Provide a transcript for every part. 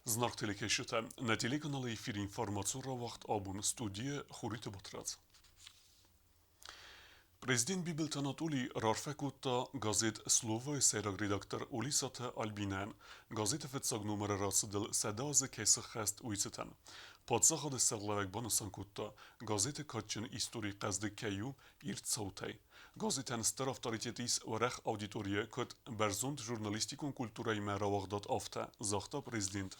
Зынаргъ телекӕсджытӕ, нӕ телеканалы эфиры информацион рауагъд абон студийы Хуриты Батрадз. Президент Бибылты Анатолий раарфӕ кодта газет «Слово»-йы сӕйраг редактор Олисаты Альбинӕн, газеты фыццаг номыры рацыдыл 100 азы кӕй сыххӕст, уый цытӕн. Паддзахады сӕргълӕууӕг банысан кодта, газеты кадджын истори хъӕздыг кӕй у ирд цаутӕй. Газетӕн стыр авторитет ис уӕрӕх аудиторийы, куыд бӕрзонд журналистикон культурӕимӕ рауагъдад, афтӕ, загъта президент.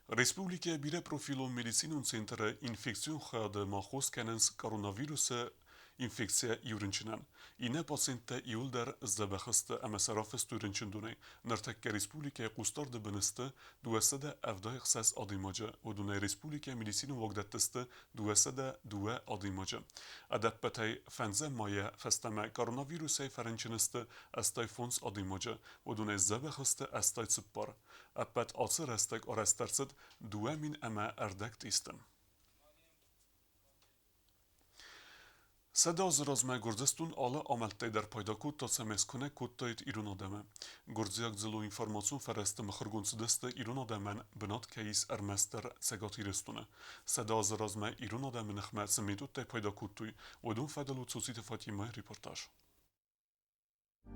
Республикӕйы бирӕпрофилон медицинон центры инфекцион хайады ма хос кӕнынц коронавирусы инфекцийӕ иу рынчынӕн. Иннӕ пациенттӕ иуылдӕр сдзӕбӕх сты ӕмӕ сӕ рафыстой рынчындонӕй. Ныртӕккӕ республикӕйы хъусдарды бын сты 276 адӕймаджы, уыдонӕй республикӕйы медицинон уагдӕтты сты 202 адӕймаджы. Ӕдӕппӕтӕй фӕндзӕм майӕ фӕстӕмӕ коронавирусӕй фӕрынчын сты 85 адӕймаджы, уыдонӕй сдзӕбӕх сты 84. Ӕппӕт ацы рӕстӕг арӕзт ӕрцыд 2 040 тесты. 100 азы размӕ Гуырдзыстон алы амӕлттӕй дӕр пайда кодта, цӕмӕй скуынӕг кодтаид ирон адӕмы. Гуырдзиаг дзыллон информацион фӕрӕзты мыхуыргонд цыдысты, ирон адӕмӕн бынат кӕй ис ӕрмӕстдӕр Цӕгат Ирыстоны. 100 азы размӕ ирон адӕмы ныхмӕ цы методтӕй пайда кодтой, уыдон фӕдыл у Цоциты Фатимӕйы репортаж.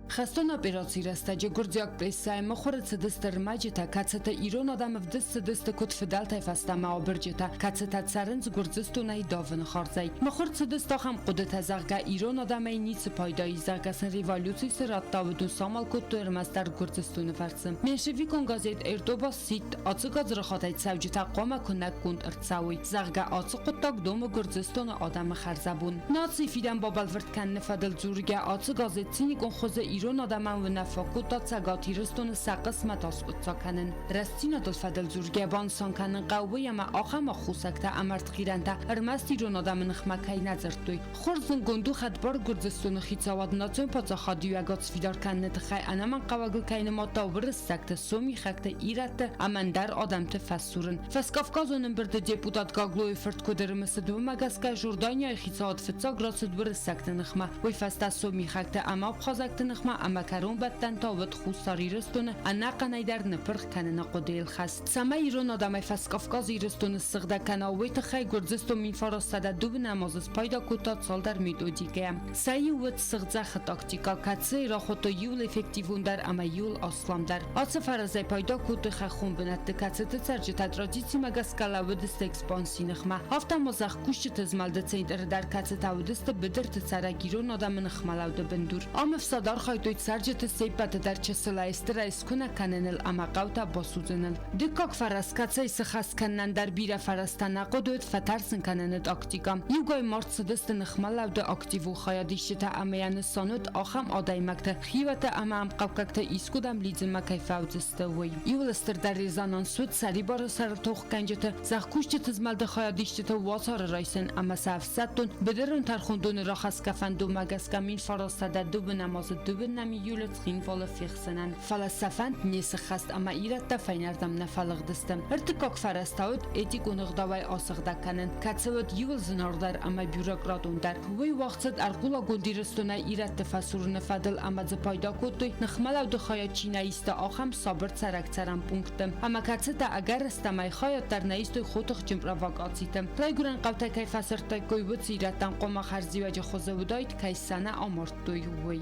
Хӕстон операцийы рӕстӕджы гуырдзиаг прессӕйы мыхуыры цыдысты ӕрмӕджытӕ, кӕцытӕ ирон адӕмы вдыст цыдысты куыд фыдӕлтӕй фӕстӕмӕ абырджытӕ, кӕцытӕ цӕрынц Гуырдзыстонӕй давыны хардзӕй. Мыхуыр цыдысты ахӕм хъуыдытӕ, зӕгъгӕ, ирон адӕмӕй ницы пайда ис, зӕгъгӕ сын революци цы радта, уыдон самал кодтой ӕрмӕстдӕр Гуырдзыстоны фӕрцы. Меньшевикон газет Эрдоба сидт, ацы гадзрахатӕй цӕуджытӕ хъуамӕ куынӕггонд ӕрцӕуой, зӕгъгӕ, ацы хъуыддаг домы Гуырдзыстоны адӕмы хӕрзӕбон. Нацийы фидӕн бабӕлвырд кӕныны фӕдыл дзургӕ ацы газет циникон хуызы ирон адӕмӕн уынаффӕ кодта Цӕгат Ирыстоны сӕ хъысмӕт аскъуыддзаг кӕнын. Рӕстдзинадыл фӕдыл дзургӕ банысан кӕнын хъӕуы ӕмӕ ахӕм аххосӕгтӕ ӕмӕ ӕртхъирӕнтӕ ӕрмӕст ирон адӕмы ныхмӕ кӕй нӕ дзырдтой. Хорз зындгонд у хӕдбар Гуырдзыстоны хицауад национ паддзахадиуӕгад сфидар кӕныны тыххӕй ӕнӕмӕнгхъӕуӕгыл кӕй нымадта уырыссӕгты, сомихӕгты, ирӕтты ӕмӕ ӕндӕр адӕмты фӕсурын. Фӕскавказон ӕмбырды депутат Гаглойы фырт куыд ӕрымысыд, уымӕ гӕсгӕ Жорданияйы хицауад фыццаг рацыд уырыссӕгты ныхмӕ, уый фӕстӕ сомихӕгты ӕмӕ абхазӕгты ныхмӕ ӕмӕ кӕронбӕттӕн та уыд Хуссар Ирыстоны ӕнӕхъӕнӕй дӕр ныппырх кӕныны хъуыдыйыл хӕст. Цӕмӕй ирон адӕмӕй Фӕскавказы Ирыстоны ссыгъдӕг кӕна, уый тыххӕй Гуырдзыстон 1902 азы спайда кодта цалдӕр методикӕйӕ. Сӕ иу уыд сыгъдзӕхы тактикӕ, кӕцыйы рахуыдтой иуыл эффективондӕр ӕмӕ иуыл асламдӕр. Ацы фӕрӕзӕй пайда кодтой хӕххон бынӕтты, кӕцыты цӕрджытӕ традицимӕ гӕсгӕ лӕууыдысты экспансийы ныхмӕ. Афтӕ ма зӕхкусджыты змӕлды центры дӕр, кӕцытӕ уыдысты быдырты цӕрӕг ирон адӕмы ныхмӕлӕуды бындур. Ам ӕфсад архайдтой цӕрджыты се ппӕты дӕр чысылӕй стырӕй скуынӕг кӕныныл ӕмӕ хъӕутӕ басудзыныл. Дыккаг фӕрӕз, кӕцӕй сыхӕс кӕнынӕн дӕр бирӕ фӕрӕзтӕ нӕ хъуыд, уыд фӕтӕрсын кӕныны тактикӕ. Иугай мард цыдысты ныхмӕлӕуды активон хайадисджытӕ ӕмӕ йӕ нысан уыд ахӕм адӕймӕгты, хиуӕттӕ ӕмӕ ӕмхъӕуккӕгты искуыдӕм лидзынмӕ кӕй фӕуыдзысты, уый. Иуыл стырдӕр резонанс уыд сӕрибары сӕрыл тохгӕнджыты, зӕхкусджыты змӕлды хайадисджыты уацары райсын ӕмӕ сӕ ӕфсӕддон быдырон тӕрхондоны рахӕсгӕ фӕндонмӕ гӕсгӕ 1932 азы 2 июлы Цхинвалы фехсынӕн. Фӕлӕ сӕ фӕнд не сыххӕст ӕмӕ ирӕттӕ фӕйнӕрдӕм нӕ фӕлыгъдысты. Ӕртыккаг фӕрӕз та уыд этикон ӕгъдауӕй асыгъдӕг кӕнын, кӕцы уыд иуыл зынаргъдӕр ӕмӕ бюрократондӕр. Уый уагъд цыд ӕрхъулагонд Ирыстонӕй ирӕтты фӕсурыны фӕдыл ӕмӕ дзы пайда кодтой, ныхмӕлӕуды хайад чи нӕ иста, ахӕм сабыр цӕрӕг цӕрӕн пунктты. Ӕмӕ кӕцытӕ ӕгӕрыстӕмӕй хайад дӕр нӕ истой хотыхджын провокациты. Райгуырӕн хъӕутӕ кӕй фӕсырдтаиккой, уыцы ирӕттӕн хъуамӕ хӕрзиуӕджы хуызы уыдаид, кӕй сӕ нӕ амардтой, уый.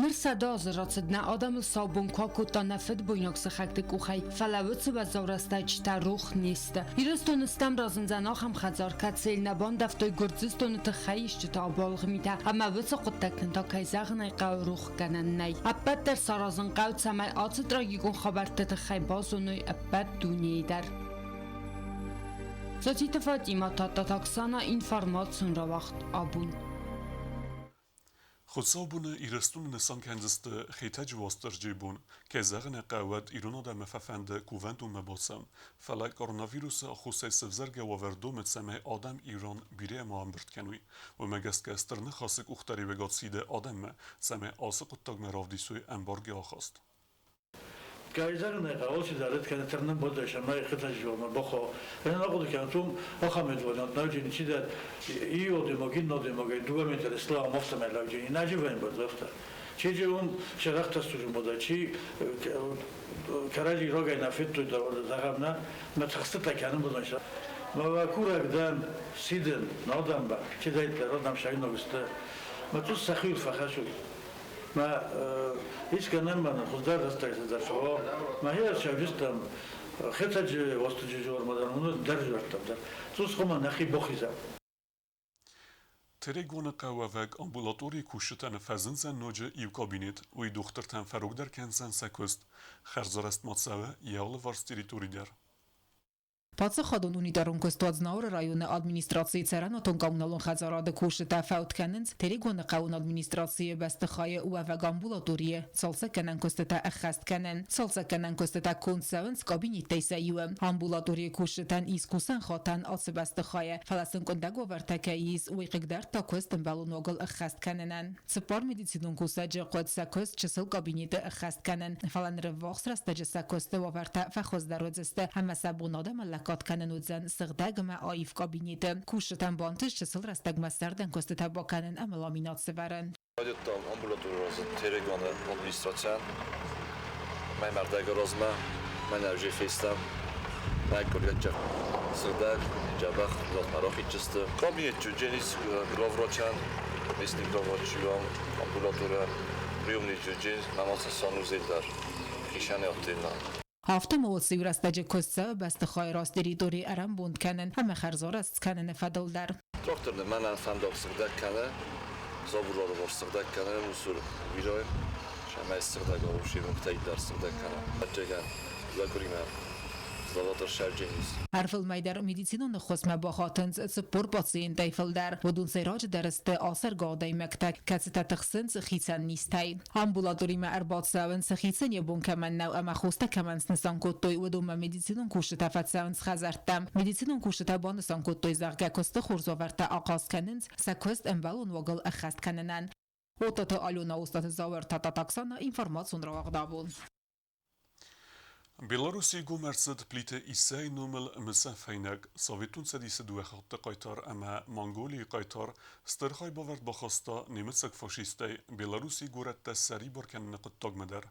Ныр 100 азы рацыд нӕ адӕмыл сау бон куы акодта нӕ фыдбойнаг сыхӕгты къухӕй, фӕлӕ уыцы уӕззау рӕстӕджытӕ рох не сты. Ирыстоны стӕм разындзӕн ахӕм хӕдзар, кӕцыйыл нӕ бандӕвтой Гуырдзыстоны тыххӕй исчытӕ ӕбуалгъ митӕ ӕмӕ уыцы хъуыддӕгтӕн та, кӕй зӕгъын ӕй хъӕуы, рох гӕнӕн нӕй. Ӕппӕт дӕр саразын хъӕуы, цӕмӕй ацы трагикон хабӕртты тыххӕй базоной ӕппӕт дунейы дӕр. Цоциты Фатимӕ, Тадтаты Оксана, информацион рауагъд Абон. Хуыцаубоны Ирыстоны нысан кӕндзысты Хетӕджы Уастырджийы бон. Кӕй зӕгъын ӕй хъӕуы, уӕд ирон адӕмы фӕфӕнды кувӕндонмӕ бацӕуын. Фӕлӕ коронавирусы аххосӕй сӕвзӕргӕ уавӕр домы, цӕмӕй адӕм Иран бирӕ ма ӕмбырд кӕной. Уымӕ гӕсгӕ Стыр Ныхасы къухдариуӕгад сиды адӕммӕ, цӕмӕй ацы хъуыддагмӕ равдисой ӕмбаргӕ ахаст. Кӕй зӕгъын ӕй хъӕуы, алчидӕр кӕны тырнын бодӕй, цӕмӕй хетӕджы бахъӕуа. Ӕнӕ ахъуыды кӕнут, уым ахӕм едвӕдӕнт нӕуджын чидӕр иодемаг, иннодемагӕй дыууӕ метры слам афтӕмӕй лӕуджын, инаджы вӕййын афтӕ. Чи уым сӕрӕхтӕ служын бодӕй, чи кӕрӕдзи рагӕй нӕ федтой, зӕгъӕм, нӕ, мӕ тыхстытӕ кӕнын бодӕн. Мӕ курӕг дӕн, сидын, адӕммӕ, чидӕриддӕр адӕм сӕйнаг сты, мӕ цъус сӕхиуыл фӕхӕсут. Мӕ искӕнӕн мӕ хуыздӕр рӕстӕг цыдӕр фӕуа. Мӕхи ӕрцӕуджыстӕм Хетӕджы Уастырджиджы ормӕ дӕр уыны дӕр зӕрдтӕм дӕр. Цъус хъуымӕ нӕхи бохизӕм. Терегоны хъӕуӕвӕг амбулаторийы кусджытӕн фӕзындзӕн ноджы иу кабинет, уый дохтыртӕн фӕрогдӕр кӕндзӕн сӕ куыст. Хӕрзарӕзт ма цӕуы йӕ алыварс территори дӕр. Паддзахадон унитарон куыстуат Знауыры районы администрацийы цӕрӕнуатон-коммуналон хӕдзарады кусджытӕ фӕуд кӕнынц Терегоны хъӕуон администрацийы бӕстыхайы уӕвӕг амбулаторийы цалцӕггӕнӕн куыстытӕ ӕххӕст кӕнын. Цалцӕггӕнӕн куыстытӕ конд цӕуынц кабинеттӕй сӕ иуы. Амбулаторийы кусджытӕн ис кусӕн хатӕн ацы бӕстыхайы, фӕлӕ сын къуындӕг уавӕртӕ кӕй ис, уый хъыгдардта куыст ӕмбӕлон уагыл ӕххӕст кӕнынӕн. Цыппар медицинон кусӕджы хъуыд сӕ куыст чысыл кабинеты ӕххӕст кӕнын, фӕлӕ ныры ввахс рӕстӕджы сӕ куысты уавӕртӕ фӕхуыздӕр уыдзысты ӕмӕ сӕ бон адӕмӕн лӕггад кӕнын уыдзӕн сыгъдӕг ӕмӕ аив кабинеты. Кусджытӕн бантыст чысыл рӕстӕгмӕ сӕрдӕн куыстытӕ бакӕнын ӕмӕ ламинат сӕвӕрын. Райдыдтам амбулаторийы Терегоны администрацийӕн. Мӕ мӕрдӕгы размӕ мӕнӕ уже фестӕм. Мӕ курдиатджын сыгъдӕг, дзӕбӕх дзуапмӕ рахидджысты. Кабинет дженис главврачӕн, местный главврачуан, амбулаторийӕн, приемный джен, мӕ санузел дӕр хицӕн отдельно. Афтӕ ма уыцы иу рӕстӕджы куыст цӕуы бӕстыхайы раз территори ӕрӕмбонд кӕнын ӕмӕ хӕрзарӕзт скӕныны фӕдыл дӕр. Трактор мӕнӕн фӕндаг сыгъдӕг кӕны, забур сыгъдӕг кӕны, мусор бирӕ, сӕмӕй сыгъдӕг алушевнктӕй дӕр сыгъдӕг кӕны. Ӕртӕгӕн лӕгуримӕ заводыр сӕрдженис. Ӕрвылмӕй дӕр медицинон ӕххуысмӕ бахатынц 40 пациентӕй фылдӕр. Уыдон сӕйраджыдӕр сты ацӕргӕ адӕймӕгтӕ, кӕцытӕ тыхсынц хицӕн низтӕй. Амбулаторимӕ ӕрбацӕуынц, хицӕн йӕ бон кӕмӕн нӕу ӕмӕ хостӕ кӕмӕн снысан кодтой, уыдонмӕ медицинон кусджытӕ фӕцӕуынц хӕдзӕрттӕм. Медицинон кусджытӕ банысан кодтой, зӕгъгӕ, куысты хорз уавӕртӕ ахъаз кӕнынц сӕ куыст ӕмбӕлон уагыл ӕххӕст кӕнынӕн. Отаты Алена, Остаты Зауыр, Тата Оксана, информацион рауагъд абон. Белоруссийы гом ӕрцыд Плиты Иссӕйы номыл мысӕн фӕйнӕг. Советон Цӕдисы дыууӕ хатты хъайтар ӕмӕ Монголийы хъайтар стыр хайбавӕрд бахаста немыцаг фашисттӕй Белоруссийы горӕттӕ ссӕрибар кӕныны хъуыддагмӕ дӕр.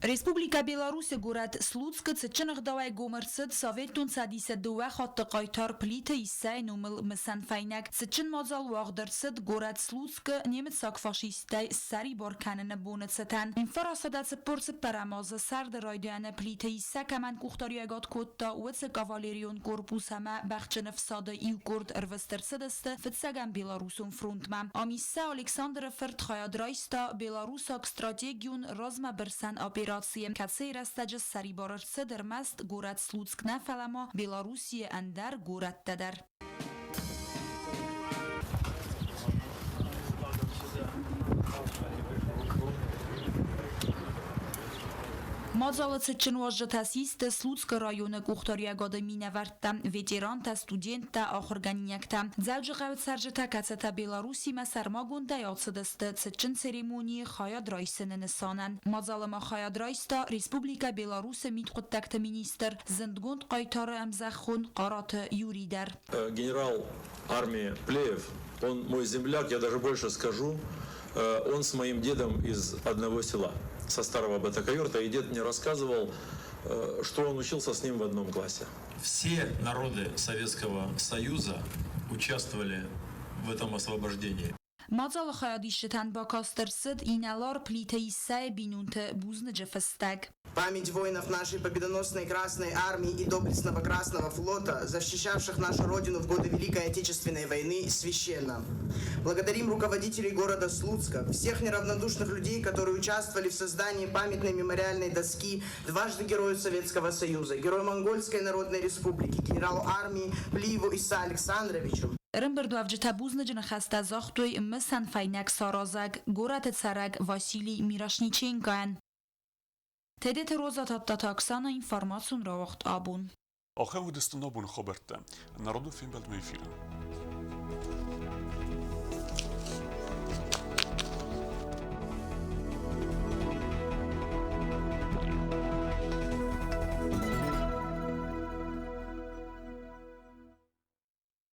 Республикӕ Беларусы горӕт Слуцкы цытджын ӕгъдауӕй гом ӕрцыд Советон Цӕдисы дыууӕ хатты хъайтар Плиты Иссӕйы номыл мысӕн фӕйнӕг. Цытджын мадзал уагъд ӕрцыд горӕт Слуцкы немыцаг фашисттӕй ссӕрибар кӕныны боны цытӕн. 1944 азы сӕрды райдианы Плиты Иссӕ кӕмӕн къухдариуӕгад кодта, уыцы кавалерион корпус ӕмӕ бӕхджын ӕфсады иу къорд ӕрвыст ӕрцыдысты фыццӕгӕм Белорусон фронтмӕ. Ам Иссӕ Александры фырт хайад райста белорусаг стратегион размӕбырсӕн операцийы, кӕцыйы рӕстӕджы ссӕрибар ӕрцыд ӕрмӕст горӕт Слуцк нӕ, фӕлӕ ма Белоруссийы ӕндӕр горӕттӕ дӕр. Мадзалы цытджын уазджытӕ систы Слуцкы районы къухдариуӕгады минӕвӕрттӕ, ветерантӕ, студенттӕ, ахуыргӕнинӕгтӕ. Дзӕуджыхъӕуы цӕрджытӕ, кӕцытӕ Белоруссимӕ сӕрмагондӕй ацыдысты цытджын церемонийы хайад райсыны нысанӕн. Мадзалы ма хайад райста Республикӕ Беларусы мидхъуыддӕгты министр, зындгонд хъайтары ӕмзӕххон Хъараты Юрий дӕр. Генерал армии Плеев, он мой земляк, я даже больше скажу, он с моим дедом из одного села, со старого Батакаюрта, и дед мне рассказывал, что он учился с ним в одном классе. Все народы Советского Союза участвовали в этом освобождении. Мадзалы хайадисджытӕн бакаст ӕрцыд инӕлар Плиты Иссӕйы бинонты бузныджы фыстӕг. Память воинов нашей победоносной Красной Армии и доблестного Красного флота, защищавших нашу Родину в годы Великой Отечественной войны, священна. Благодарим руководителей города Слуцка, всех неравнодушных людей, которые участвовали в создании памятной мемориальной доски дважды Герою Советского Союза, Герою Монгольской Народной Республики, генералу армии Плиеву Иса Александровичу. Ӕрӕмбырдуӕвджытӕ бузныджы ныхӕстӕ загътой мысӕн фӕйнӕг саразӕг, горӕты цӕрӕг Василий Мирошниченкойӕн. Тедеты Роза Тадтаты Оксана, информацион рауагъд Абон. Ахӕм уыдысты нӕ боны хабӕрттӕ. Народон фембӕлдмӕ эфиры.